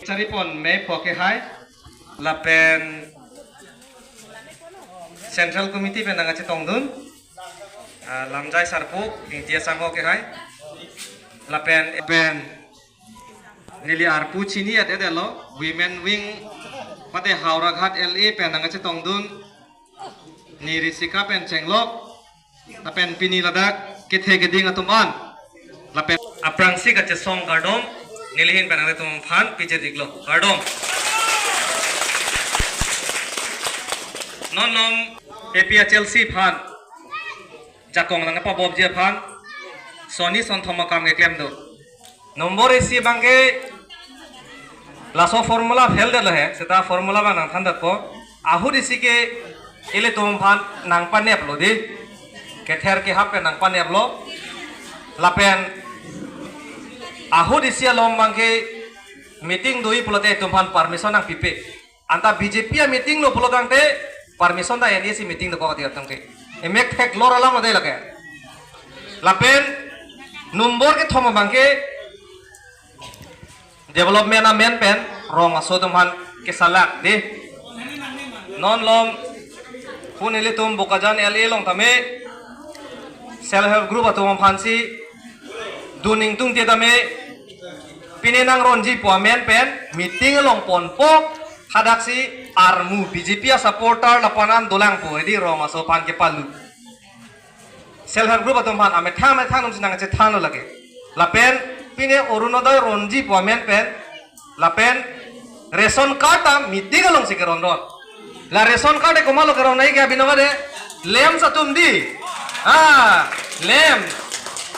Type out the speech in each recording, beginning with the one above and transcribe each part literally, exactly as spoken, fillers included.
Saripon mei pho kehai, lapen Central Committee pen nangkachetongdun, ah, Lamjai Sarpo, Ingti Asangho kehai, lapen, pen, neli arpu chini at edelo, Women Wing, mate Howraghat L A pen nangkachetongdun, ni Risika pen Chenglok, lapen pini ladak kethe keding atum an, lapen aphrangsi kachesong kardom, nelihin pen nanglitum aphan pijir iklo. Kardom. Non lom A P H L C aphan, jakong nangpabobji aphan, soni sonthom akam keklem do. Nombor isi abangke laso formula fail detlo he, seta formula abang nangthan detpo. Ahut isi ke ilitum aphan nangpaneplo di. Kether kehap pen nangpaneplo. Lapen ahut isi along abangke meeting doji pulote itum aphan permission nangpipe. Anta B J P a-meeting lo pulo tangte permission ta N A C meeting dokok ati atangte. Emek theklor alam lo de lake. Lapen nombor kethom abangke development amen pen rong aso atum aphan kesalak di. Non lom pun ilitum Bokajan L A along tame self help group atum aphansi dun ingtungte tame pine nangronji pu amen pen meeting along ponpo, hadaksi armu B J P a-supporter lapuan an dolang pu hedi rong aso aphan kepalu. Self help group atum aphan amethang amethang atumsi nangchethanlo lake. Lapen pine Orunodoi ronji pu amen pen, lapen ration card ta meeting alongsi keronron. La ration card e komatlo keron nangji ke abino kade? Lamps atum di. Ah, lamps.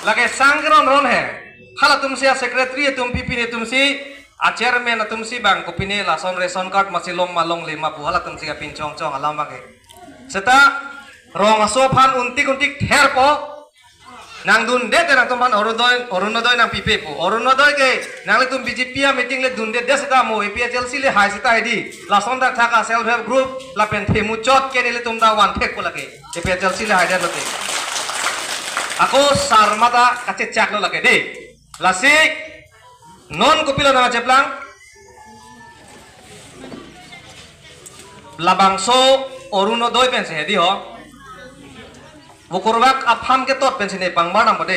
Lake sang keronron he. Halatumsi a-secretary atum, pipin atumsi, a-chairman atumsi abang kopine lason ration card masi long ma longle ma pu halatumsi kapinchongchong alam abangke. Seta rong aso aphan untik untik therpo. Nangdunde te nangtum aphan Orunodoi, Orunodoi nangpipe pu. Orunodoi ke nanglitum B J P a-meeting le dunde det seta mo, A P H L C le hai seta hedi. Lason thakthak a-self help group lapen themuchot ke nelitum ta vanthek pu lake. A P H L C le hai detlo te. Ako sarmata kachechaklo lake di. Lasi non kopilo nangcheplang? Labangso Orunodoi pensi hedi ho. Bokorbak a-farm ketot pensi ne pangbar nangpo de.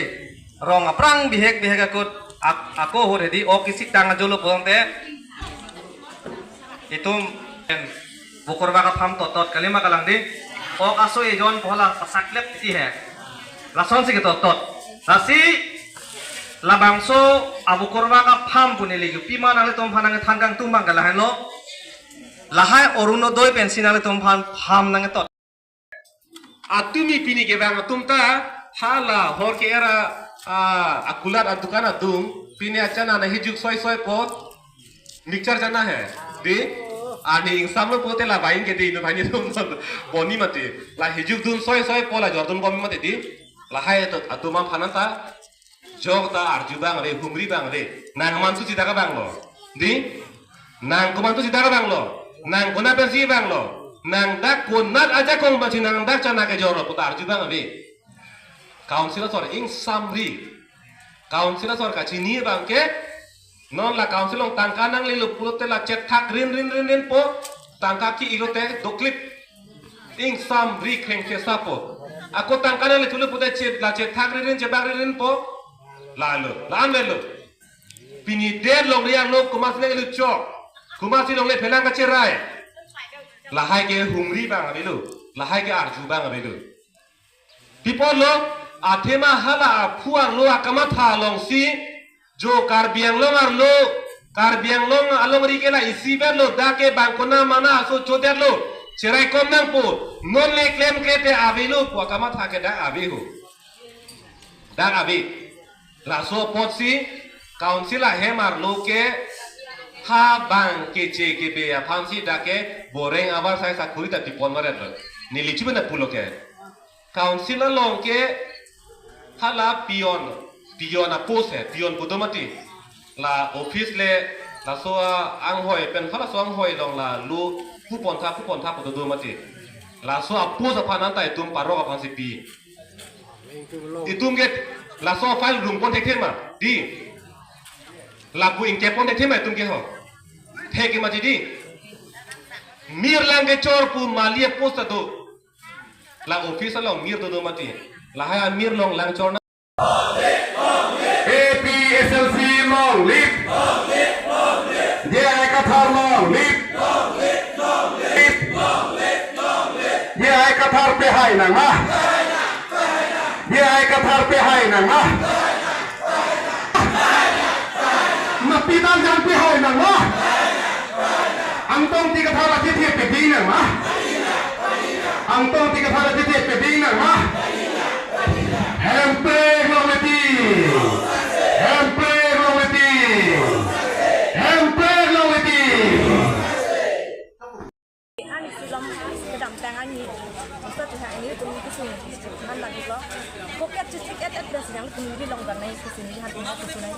Rong aphrang bihek bihek akut ak-, ako ahut hedi ok isi tang ajolo pulote. Itum pen Bokorbak a-farm tottot kalima kalang di. Ok aso ejon pu hala pasaklep isi he. Lasonsi ketottot. Lasi labangso a-Bokorbak a-farm pu neli ke pima nanglitum aphan nangthan kangtung abang ke lahenlo. Lahai Orunodoi pensi nanglitum aphan farm nangketot. Atumi pini kevang atum ta hala hor ke era, ah, akulat adukan adung pini achana na hijuk soi soi po mixture chana he. Di? Ani ingsamlo pulote la buying ke di, no bani tum boni mati. La hijuk dun soi soi po la jordun bom mati di. Lahai atum aphan ta jok ta arju abang ave, humri abang ave. Nang man susi dak abang lo. Di? Nang komantusi dak abang lo. Nang konat pensi abang lo. Nang dak konat ajakong pensi nang dak chana kejor lo pu ta arju abang ave. Council asor ingsamri. Council asor kachini abangke non la council along tangka nanglelo pulote la chethak rin rin rin rin po, tangka ki-ik lote doklip. Ingsamri khengkhe sapo. Ako tangka nangle thulo pulote che-, la chethak rin rin chebak rin rin po. Lalo, la-an lelo. Pini der longri arlo komatsi nangle chok. Komatsi longle phelang kacherai. Lahai ke humri abang avelo. Lahai ke arju abang avelo. Pi apotlo, athema hala aphu arlo akamatha alongsi, jo Karbi Anglong arlo, Karbi Anglong alongri ke la isi vet lo, dak ke bang konat mana aso chodetlo, cheraikom nangpo, non le klemkle te avelo pu akamatha ke dak ave ho. Dak ave. Laso apotsi, council ahem arlo ke, ha bang keche kebe aphansi dak ke, boreng avarsai sakhuri ta pipon varet lo. Neli chibena pulo ke. Council along ke hala peon, peon a-post he, peon pu do mati. La office le, laso anghoi pen halaso anghoi along la lo pu pontha, pu pontha pu do do mati. Laso a-post aphan anta itum parok aphansi pi. Itum ke laso file rung pon thekthe ma, di. Lapu ingke pon thekthe ma itum ke ho. Thek mati di. Mir lang kechor pu mali a-post ta do. La office along mir do do mati. Lahai amir along lang chor nang. A P H L C long live. J I Kathar long live. J I Kathar pehai nang ma. J I Kathar pehai nang ma. Mapi Danjang pehai nang ma. Angtong Ingti Kathar athithe pebing nang ma. Angtong Ingti Kathar athithe pebing nang ma. Hemprek long mati. Hemprek long mati. Hemprek long mati. Ani sulom kedamtang ani usta tuha ini tum kisung man lagi lo. Kopi achitik et et belas yang tum neli long danai kisung neli han tum kisung nai.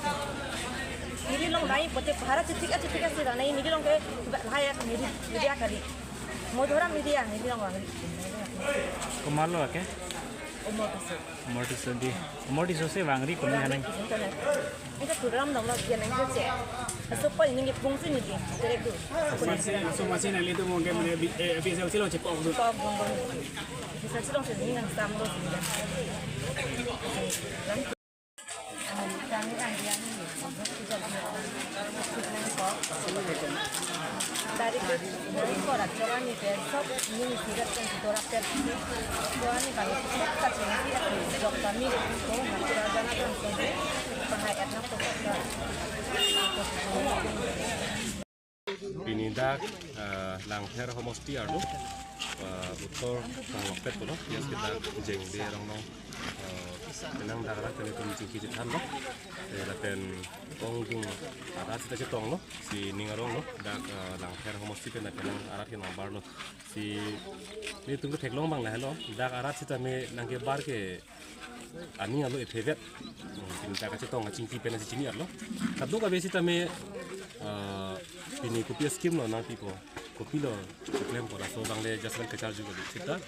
Neli long danai pote pahara chitik achitik asi danai neli long ke ba lahai neli neli akali. Modhora media neli long wangri. Komatlo ake? Umor kasih. Umor Tisso di. Umor Tisso si wangri kumi hanang. Ini ke program dong lo dia nang kece. Aso pal ini pung sini di. Terek tu. Masih masih nanti tu mungkin mana A P H L C lo cepok tu. Pok dong dong. Bisa sih dong sini nang sam lo sini. Kami kan dia ni. Dari dari korat coba ni ke sok ni sirat kan sitora pet. Coba ni kami sok kacang sirat ni jok kami ko hati raja na kan sini. Pahai etna ko sok. Pini dak, eh, Langpher homosti arlo, eh, uthor kangpet pulo, yes kita jengbe arong nong, eh, penang dak rak kene tum chingki chethan lo, eh, lapen ongdung arat sita chetong lo, si ning arong lo, dak, eh, Langpher homosti pen dak penang arat ke nangbar lo, si nelitum ketheklong abang lahelo, dak arat sitame nangkebar ke ani alo ephevet. Hmm, pini ta kachetong kachingki pen si chini arlo. Kadokave sitame, ah, pini kopi scheme lo nangpipo. Kopilo klempo laso abang le just abang kacharju kali. Sita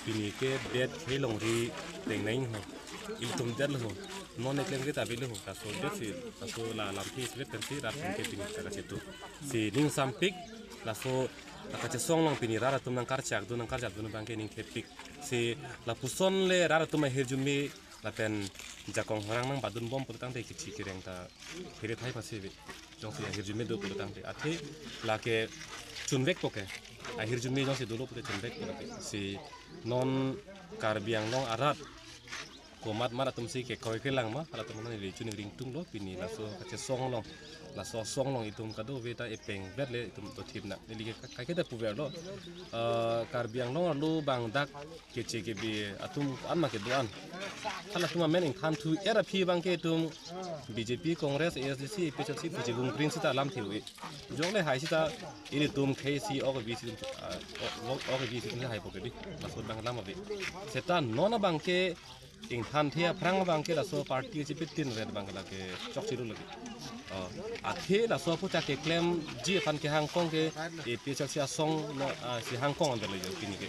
pini ke det ke longri teng nang ho. Ilitum det lo ho. Non eklem ke ta avelo ho. Laso det si, laso la lamthe si det kan si rat ke pini ta kachetu. Si ning sampik laso la kachesong along pini rat atum nangkarchak dun nangkarchak dun abang ke ning thepik. Si lapuson le rat atum ahirjume lapen jakong horang nangbat dunbom pulotangte kichi kireng ta phere thai pasi ve. Jongsi ahirjume do pulotangte athe lake chunvekpo ke. Ahirjume jongsi dolo pute chunvekpo ke. Si non Karbi Anglong arat komat mat atum si kekroi kelang ma, halatum neli chuningri ingtung lo, pini laso kachesong along, laso asong along itum kadokave ta epeng vet le itum dothip nang. Neli ke kaiketa puver lo, eh, Karbi Anglong arlo abang dak keche kebe atum an ma kedo-an. Halatum amen ingthan thu er aphi abang ke itum B J P, Congress, A S D C, A P H L C, P H L C, Bung Prince sita alam thiu e. Jong le hai sita ilitum khei si ok bi si, ah, ok, ok bi si tum haipo ke di. Laso abang lam ave. Seta non abang ke ingthanthe aphrang abang ke laso party chipitin red abang ke lake chokche lo lake. Oh, athe laso aphuthak keklemji aphan kehangkong ke A P H L C asong lo, ah, si hangkong under lo jo pini ke.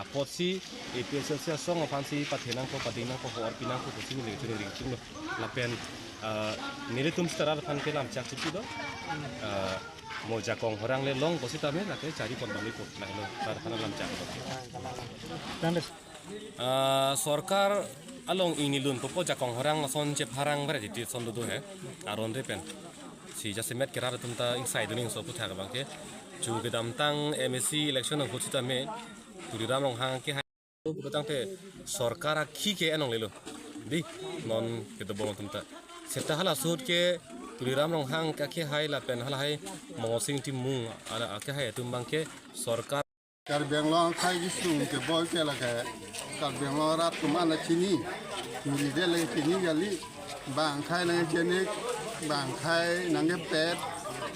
Apotsi A P H L C asong aphansi pathenangpo, padingnangpo, hor pinangpo pusi neli chuningri ingtung lo. Lapen, ah, nelitum sita rat aphan ke lamchak chipi lo. Ah, mo jakong horang le long ko sitame lake chari pon bang ipo. Lahelo, rat aphan lamchak lo. Tangdes. Ah, sorkar along ingnilun popo jakong horang lason chepharang berai titi son dodo he. Aron re pen. Si jasemet ke rat atum ta ingsai duning so aphuthak abang ke. Chu kedamtang M A C election ahut sitame Tuliram Ronghang ke hai pulotangte sorkar akhi ke enong lelo. Di non kedobong atum ta. Seta hala ahut ke Tuliram Ronghang ke akhi hai lapen hala hai Mongol Sing Timung ala akhi hai atum abang ke sorkar Karbi Anglong akhai kesung keboi ke lake Karbi Anglong arat atum an chini. Neli det le chini kali. Bang akhai nangchenik, bang akhai nangkepet,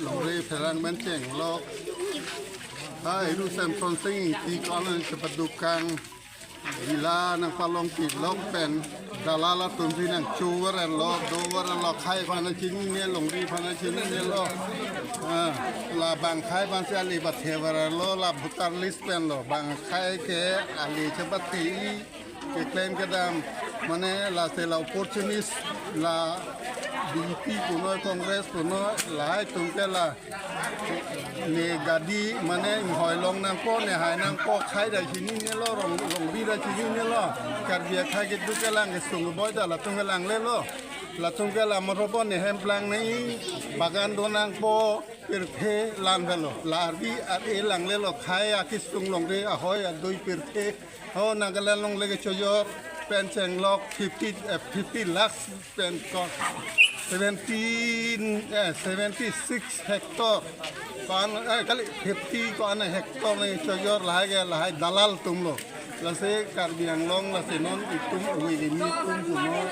longri pherang pen chenglok. Hai, Ru Semson Sing Ingti ko-an nangchepadukang. Villa nangpalongpilok pen dalal atum si nangchover lo, dover lo, akhai aphan chinine, longri aphan chinine lo. Ah, la bang akhai aphansi ale pathever lo, la voter list pen lo. Bang akhai ke ale chepate keklem kedam Mane lasi la opportunist, la B J P punoi, Congress punoi, lahai atum ke la ne gadi mane inghoi long nangpo, ne hai nangpo, khei ra chinine lo, rong, rongbi ra chinine lo. Karbi akhei keduk kelang kesung boi ta latum kelang le lo. Latum ke la moropo ne hem plang nai, bagan do nangpo, pirthe lang avelo. La arvi ar-e lang le lo, khei akisung longri, ahoi adui pirthe. Ho Nagaland along le kechojor pen chenglok fifty, eh, fifty lakhs pen ko seventeen, eh, seventy six hectare. Ko-an, eh, kali fifty ko-an hectare ne chojor lahai ke lahai dalal atum lo. Lasi Karbi Anglong lasi non itum uwe kimi atum punoi,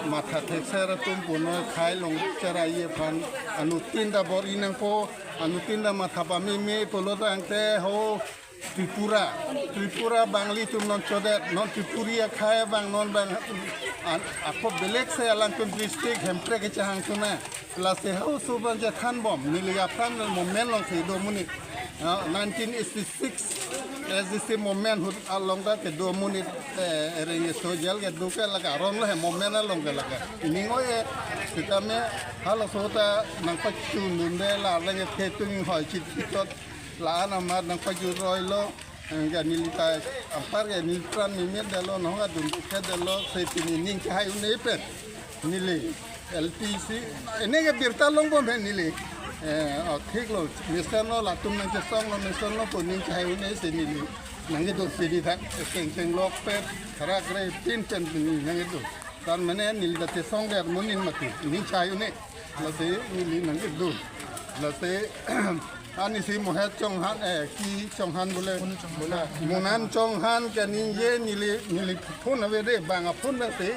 matha thekser atum punoi, khei long cheraye aphan anuttin ta bor-i nangpo, anuttin ta matha pameme pulo tangte ho Tripura, Tripura bangli atum non chodet, non Tripuri akhei abang non bang an, ako belek se alangtum district Hemprek kechehang suna. Lasi halaso abang chethan bom, neli aphan movement alongsi do amonit. Ah, nineteen eighty-six S D C movement ahut along ta kedo amonit, eh, ereng eso jail kedo ke lake aron lo he movement along ke lake. Ning oi-e, sitame halaso ta nangpachundunde la arleng kethe atum inghoi chit chot. La-an amat nangpajut roi lo, eh, ke neli ta apar ke neli pran meme det lo, nahok adun ke det lo, se pini ning chehai un-e pen. Neli L T C, ene ke birta long bom he neli. Eh, oh, thik lo, mesen lo, latum nangchesong lo, mesen lo, pu ning chehai un-e se neli. Nangkedo pini thak, keng chenglok pen, kharak re, tin pen pini nangkedo. Tan mane neli ta chesong det amonit mati, ning chehai un-e. Lasi neli nangkedo. Lasi anisi Mohet Chauhan, eh, ki Chauhan bole. Monan Chauhan ke ningje neli, neli phone ave de, bang aphone na si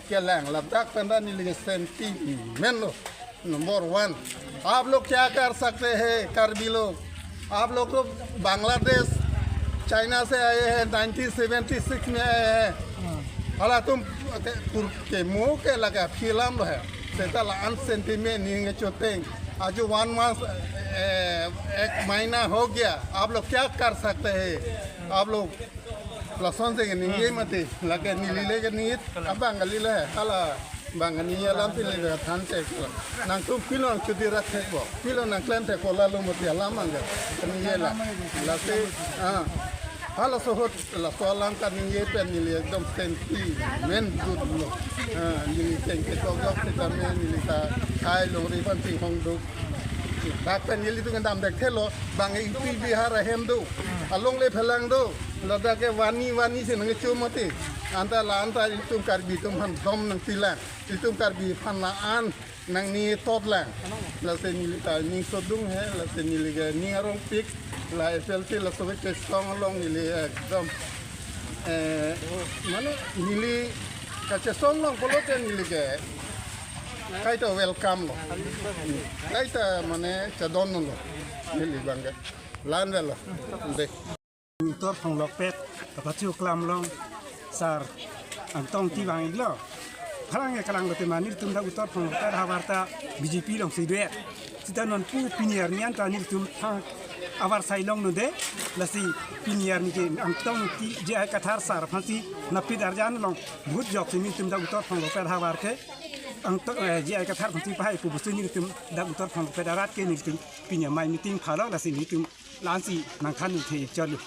kelang ladak pen ta neli ke sentiment lo. Number one, आप लोग क्या कर सकते हैं, कार्बी लोग? आप लोग तो बांग्लादेश, चाइना से आए हैं, नाइनटीन सेवेंटी सिक्स में आए हैं। Halatum ke pur ke mo ke lake film lo he. Seta la-an sentiment ningje choteng. आज वन मंथ, ए, एक महीना हो गया, आप लोग क्या कर सकते हैं? आप लोग lason si ke ningje mati, lake neli le ke ningje abang kali le, hala bang kali alam pini le than te ko. Nangtum pilo nangchudi rat thek bo, pilo nangklem thek ko, lalo mati alam angke ningje la. Lasi, ah, halaso ahut, laso alam kaningje pen neli ekdom sentiment good lo. Ah, neli keng ketok jok sitame neli ta khei longri aphan chinghong do. Dak pen nelitum kedam thekthelo, bang U P Bihar ahem do, alongle phelang do. Ladak ke vani vani si nangkecho mati. Anta la anta itum Karbi atum aphan dom nangpilang, itum Karbi aphan la-an nangning tot lang. Lasi neli ta ning sodung he, lasi neli ke ning arongpik, la F L T laso kechesong along neli ekdom, eh, mane neli kachesong along pulote neli ke kaita welcome lo. Kaita mane chedon lo. Neli bang ke. La-an lo. De. Uttar Phonglokpet, kapachu klam along, sir Angtong Ingti vang-iklo. Pherangke kalang lote ma nelitum dak Uttar Phonglokpet ahavar ta B J P alongsi do-et. Seta non pu pini arni anta nelitum thang ahavar sai longnon de, lasi pini arni ke Angtong Ingti J I Kathar sir aphansi napit arjan along vote joksi nelitum dak Uttar Phonglokpet ahavar ke Angtong, eh, J I Kathar aphansi pahai pu pusi nelitum dak Uttar Phonglokpet arat ke nelitum pini amei meeting phalo, lasi nelitum la-ansi nangthan un-e chalo.